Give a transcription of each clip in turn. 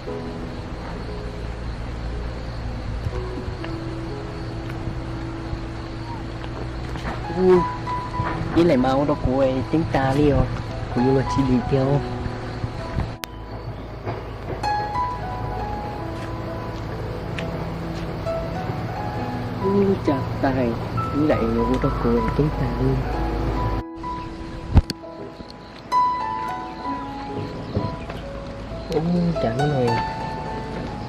Ib leeg mas ua rau kuv ceeb tas li os, kuv yuav luag tsis dim tiag. Ub, cas tas, ib leeg ua rau kuv ceeb tas li. Ub, cas hnub no,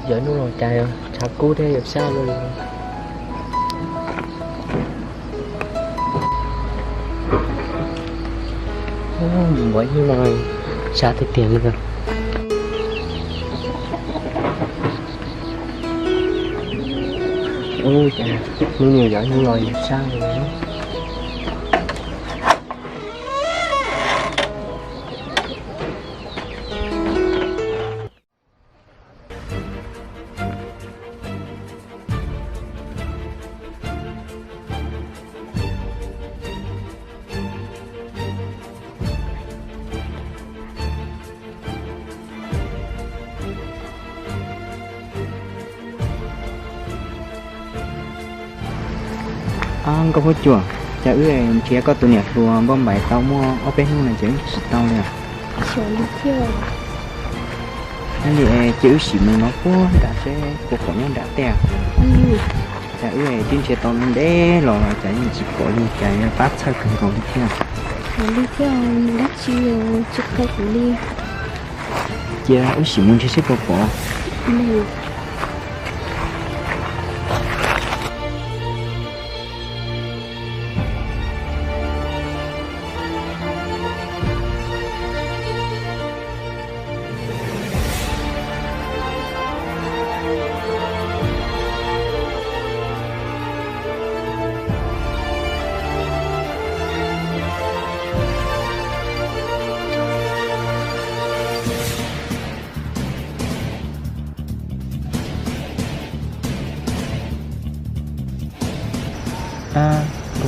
yog hnub no cas tshav kub thiab yuav sab luaj li. Ub, hnub no sab tiag tiag li. Ub, cas hnub no yog hnub no yuav sab li. Nkauj Huab Cua, cas wb nrhiav koj tus niam hluas npauj npaim tau muaj ob peb hnub no ces wb tsis tau li. Xyov li thiab. Ua li ces wb sim mus no puag nram seb puas pom nyob nram tej. Cas wb twb nrhiav tau ntev los cas yeej tsis pom li, cas yuav pab txhawj kawg nkaus li thiab. Xyov li thiab, dab tsi tsis qhia kuv li. Cia wb sim mus nrhiav seb puas pom. Nkauj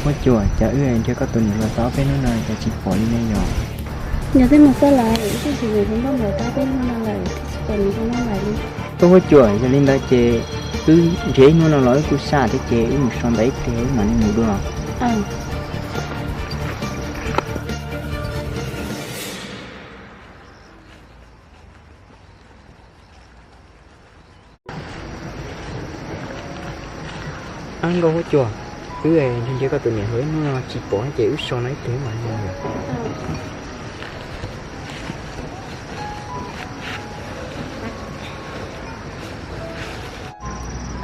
Huab Cua, cas wb nrhiav koj tus niam hluas tau ob peb hnub no cas tsis pom li ne yom? Yog tej mus xwb lawm, wb twb nrhiav nws tus npauj npaim tau ob peb hnub no lawm, tsis pom nws tus npauj npaim li. Nkauj Huab Cua, yog li ntawd ces wb nrhiav ib hnub no los wb kuj sab thiab ces wb mus so ntawm ib teg wb mam li mus dua. Nkauj Huab Cua, wb nrhiav nrhiav koj tus niam hluas ib hnub no tsis pom ces wb so no ib teg mam li mus.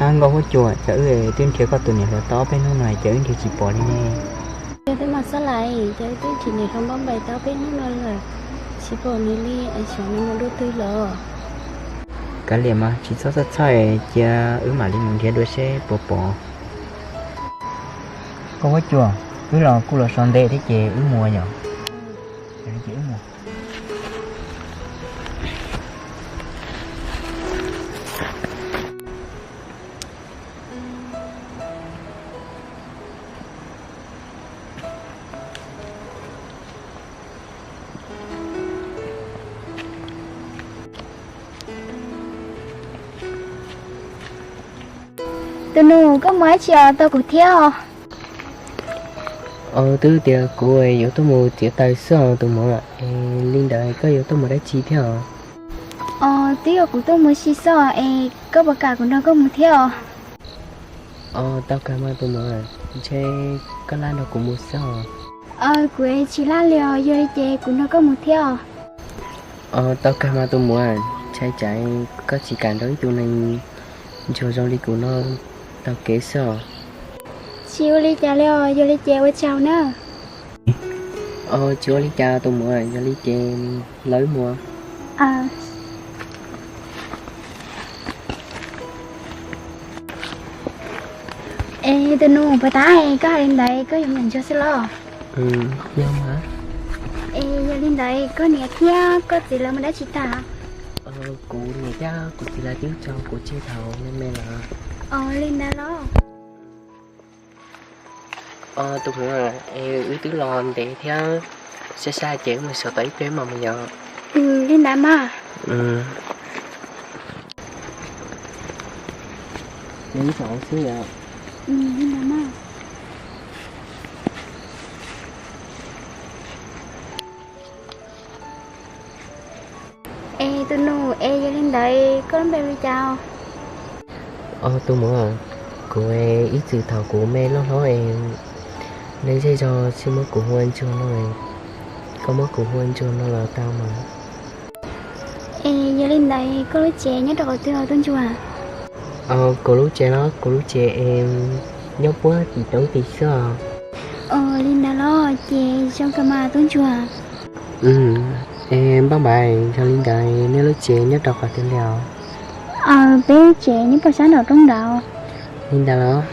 Nkauj Huab Cua, cas wb twb nrhiav koj tus niam hluas tau ob peb hnub no cas wb nrhiav tsis pom li ne? Yog tej mus xwb lawm, cas wb twb nrhiav niam hluas npauj npaim tau ob peb hnub no lawm, tsis pom nws li, es xyov nws mus dua twg lawm. Kav liam mas tsis txhob txhawj txhawj, cia wb mam li mus nrhiav dua seb puas pom. Nkauj Huab Cua, wb los kuj los so ntev thiab ces wb mus yom. Ces wb mus. Tus nus, koj mus dab tsi os, tos kuv thiab os. Os, twb tias kuv yuav tuaj mus txiav taws xwb os tus muam. Es li ntawd koj yuav tuaj mus dab tsi thiab os? Os, twb yog kuv tuaj mus ua si xwb os, es koj puas kam kuv nrog koj mus thiab os? Os, tau kawg mas tus muam, ntshe koj laj nrog kuv mus xwb os. Kuv tsis laj li os, yog li ces kuv nrog koj mus thiab os. Os, tau kawg mas tus muam, ntshai tsam koj tsis kam nrog ib tug neeg ntsuag zoo li kuv no taug kev xwb os. Tsis ua li cas li os, yog li ces ua tsaug na. Os, tsis ua li cas tus muam, yog li ces lawv mus. Es tus nus, puas tas koj hais li ntawd koj yuav mus ntsuag xwb los? Es yog li ntawd koj niam thiab koj txiv lawv mus dab tsi tag? Kuv niam thiab kuv txiv lawv twb tso kuv tseg thaum me me lawm. Os, li ntawd los? Os, tus muam, es wb twb los ntev thiab, sab sab ces wb mus so tau ib pliag mam mus yom. Li ntawd mas. Mus ib zaug xwb yom. Li ntawd mas. Es tus nus, es yog li ntawd koj lub npe hu li cas? Os tus muam, kuv ib txwm thaum kuv me loj hlob es neeg zej zog tsis muab kuv hu ua Ntsuag no, koj muab kuv hu ua Ntsuag no los tau mas. Es yog li ntawd koj lub tsev nyob rau qhov twg os tub ntsuag? Kuv lub tsev los kuv lub tsev es nyob puag tim roob tid xwb os. Os li ntawd los ces zoo kawg mas tub ntsuag. Es Npauj Npaiv, yog li ntawd nej lub tsev nyob rau qhov twg li os? Peb lub tsev nyob puag sab nraum roob nraud. Li ntawd los?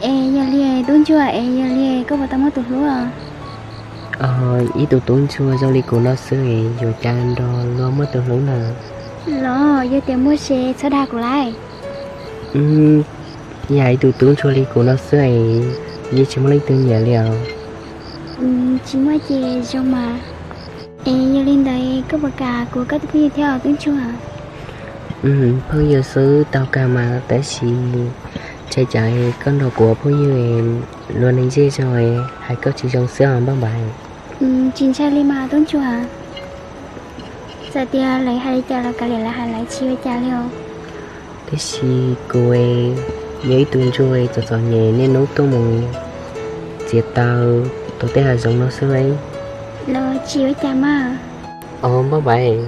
Es yog li tub ntsuag, es yog li koj puas tau muaj tus hlub? Ib tug tub ntsuag zoo li kuv no xwb es yuav cas nrog luag muaj tus hlub na. Los yog tias muaj ces txhob dag kuv lauj. Yam ib tug tub ntsuag li kuv no xwb es yeej tsis muaj leej twg nyiam li os. Tsis muaj ces zoo mas. Es yog li ntawd koj puas kam kuv koj tus phooj ywg thiab os tub ntsuag? Phooj ywg xwb tau kawg mas, tab sis ntshai tsam koj nrog kuv ua phooj ywg luag neeg zej zog hais koj tsis zoo xwb os Npauj Npaiv. Tsis ntshai li mas tub ntsuag. Txawm tias lawv hais li cas los kav liam lawv hais, lawv tsis ua cas li os. Tab sis kuv yog ib tug ntsuag txom txom nyem niaj hnub tuaj mus txiav taws rau tej hav zoov no xwb lauj. Los tsis ua cas mas. Os Npauj Npaiv,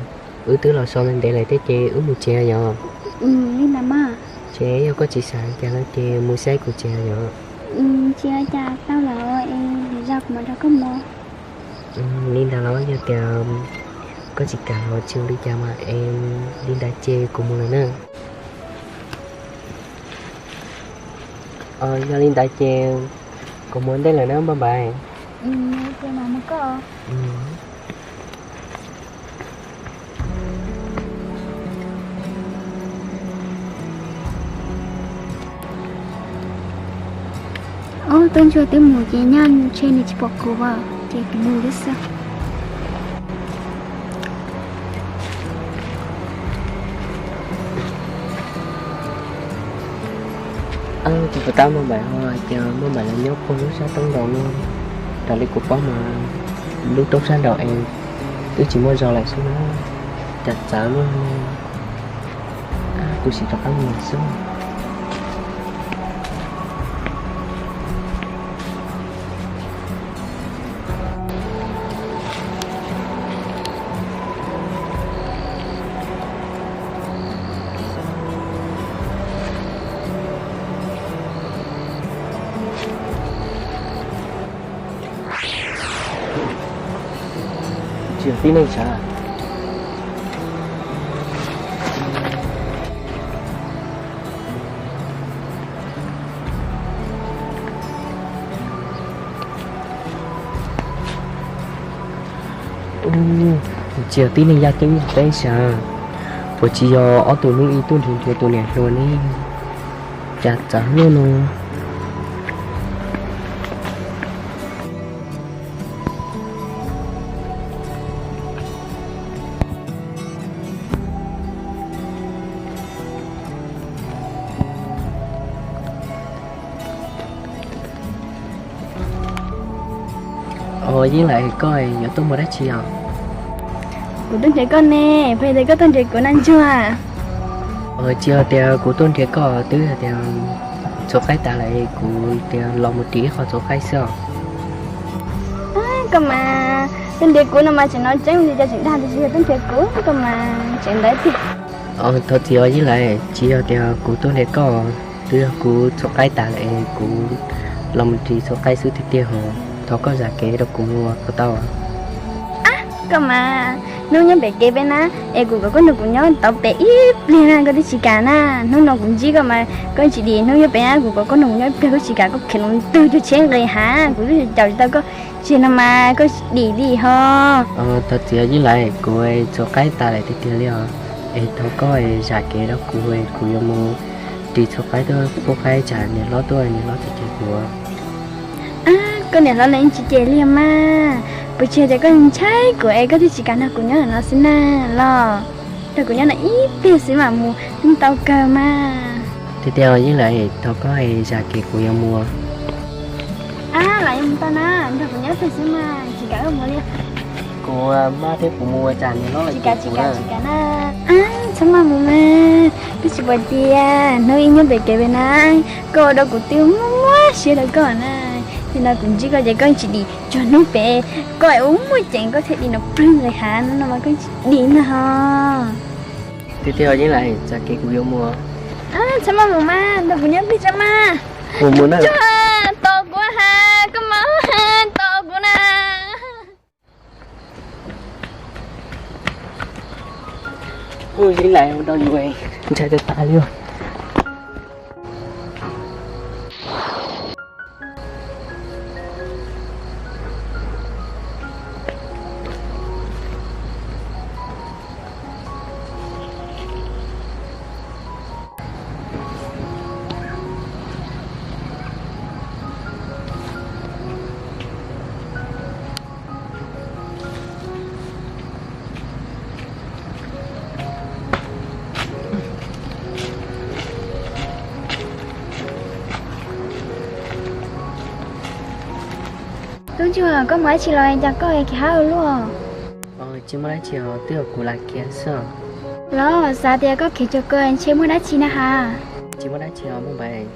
wb twb los so ntev ntev lawm thiab ces wb mus tsev yom. Li ntawd mas. Ces yog koj tsis xav cas no ces mus saib kuv tsev yom. Tsis ua cas, tau lawm es lwm zaus kuv mam nrog koj mus. Li ntawd los yog tias koj tsis kam los tsis ua li cas mas es li ntawd ces kuv mus lawm na. Yog li ntawd ces kuv mus ua ntej lawm na Npauj Npaiv. Ob tub ntsuag twb mus ces nyaj ntshe nws tsis pom kuv as, ces kuv mus lawm xwb. Tsis pom tab Npauj Npaiv ho, ces Npauj Npaiv lawv nyob puag lub sab roob nraud no. Raws li kuv paub mas lub roob sab nraud es twb tsis muaj zos lawm xwb na. Cas txawv luaj li. Kuv sim rov qab mus xwb. Tsis yog tib neeg sav. Tsis yog tib neeg yaj ceeb yaj teb sav, puas tsis yog ob tug hnub ib tuaj nrhiav nrhiav tus niam hluas ne? Cas txawv luaj no. Os Yeej Laim, koj yuav tuaj mus dab tsi os? Kuv tuaj nrhiav koj ne, puas yog tias koj tuaj nrhiav kuv na ntsuag? Tsis yog tias kuv tuaj nrhiav koj, twb yog tias txhuam qaib tas lawm, kuv tias los mus ris ib qho txhuam qaib xwb os. Koj mas tuaj nrhiav kuv no mas tseem hnov tseeb li cas tseem dag tias tsis yog tuaj nrhiav kuv, koj mas tseem ntawd tiag. Thov txim os Yeej Laim, tsis yog tias kuv tuaj nrhiav koj, twb yog kuv txhuam qaib tas lawm es kuv los mus ris txhuam qaib xwb tiag tiag hos. Thov koj zam kev rau kuv puas tau? Koj mas, hnub nyob pem kev peb na, es kuv kom koj nrog kuv nyob tau pem ib pliag na koj twb tsis kam na. Hnub no kuv ntsib koj mas koj tsis dim, hnub nyob pem na kuv kom koj nrog kuv nyob ib pliag koj tsis kam, koj khiav los twg cuag tsheb nqis hav, kuv twb caum tsis tau koj. Tseg no mas koj dim li ho. Thov txim Yeej Laim, kuv txhuam qaib tas lawm tiag tiag li os. Es thov koj zam kev rau kuv, kuv yuav mus ris txhuam qaib tuaj pub qaib tsam niam hlob tuaj niam hlob tsis cem kuv. Koj niam hlob lawv tsis cem li mas. Puas tsis yog tias koj ntshai kuv es koj thiaj tsis kam nrog kuv nyob no xwb na los? Nrog kuv nyob no ib pliag xwb mam mus yeej tau kawg mas. Tiag tiag Yeej Laim, thov koj zam kev kuv yuav mus. Ab, los yuav mus tau na, nrog kuv nyob pem xwb mas, tsis kam koj mus li. Kuv maj thiab kuv mus ua cas niam hlob lawv tsis kam, tsis kam na. Ab, txhob maj mus mas, twb tsis pom tias hnub ib nyob pem kev pem na, koj ua rau kuv twb muaj muaj siab rau koj na. Nim no kuv ntsib koj ces koj tsis dim txog hnub pem, koj ua muaj ceem koj thiaj dim no plwg nqis hav no mas koj tsis dim na ho. Tiag tiag Yeej Laim, zam kev kuv yuav mus. Txhob maj mus mas, nrog kuv nyob pem tso mas. Kuv mus na. Tos kuv ha, koj mas tos kuv na. Yeej Laim, ntshai tas tas li. Tub ntsuag, koj mus dab tsi los cas koj khiav hab ua luaj? Tsis muaj dab tsi os, twb yog kuv lam khiav xwb. Los xav tias koj khiav cuag ko ntshe muaj dab tsi na has. Tsis muaj dab tsi os Npauj Npaim,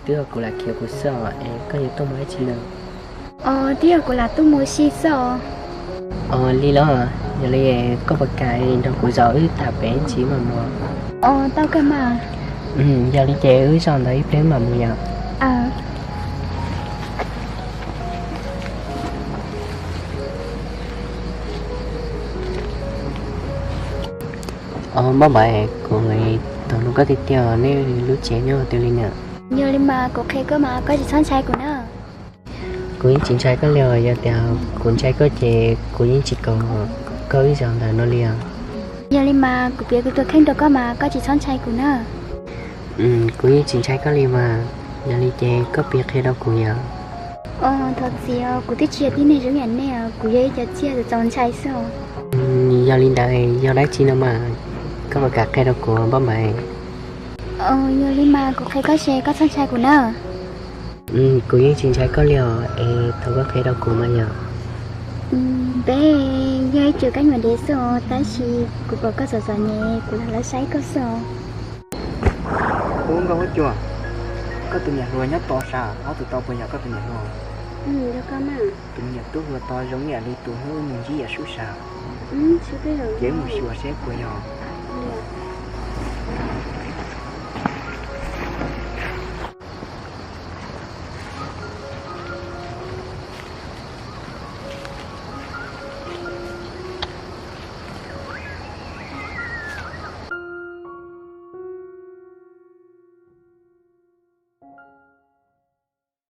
twb yog kuv lam khiav kuv xwb os, es koj yuav tuaj mus dab tsi na? Os, twb yog kuv lam tuaj mus si xwb os. Os li los, yog li koj puas kam nrog kuv zaum wb tham pem ib ntsis mam mus? Os, tau kawg mas. Yog li ces wb zaum ntawd ib pliag mam mus yom. Os Npauj Npaim, kuv tau nug koj tiag tiag, nej lub tsev nyob twg li na? Yog li mas kuv qhia koj mas koj tsis txhob ntshai kuv na. Kuv yeej tsis ntshai koj li os, yog tias kuv ntshai koj ces kuv yeej tsis kom koj wb zaum ntawm no li os. Yog li mas kuv piav kuv tus kheej rau koj mas koj tsis txhob ntshai kuv na. Kuv yeej tsis ntshai koj li mas, yog li ces koj piav qhia rau kuv yom. Os, thov txim os, kuv twb tsis yog tib neeg zoo yam nej os, kuv yog ib co tsiaj txaus ntshai xwb os. Yog li ntawd yog dab tsi no mas koj puas kam qhia rau kuv Npauj Npaim? Os, yog li mas kuv qhia koj ces koj txhob ntshai kuv na. Kuv yeej tsis ntshai koj li os, es thov koj qhia rau kuv mas yom. Peb yog ib co kab nyuam dev xwb os, tab sis kuv pom koj txom txom nyem, kuv lam los saib koj xwb os. Ub, Nkauj Huab Cua, koj tus niam hluas nyob tod sav, ob tug tod puas yog koj tus niam hluas? Tus me nyuam tub hluas tod zoo ib yam li tus hnub wb mus ntsib yam sub sav. Ces wb mus xyuas seb puas yog.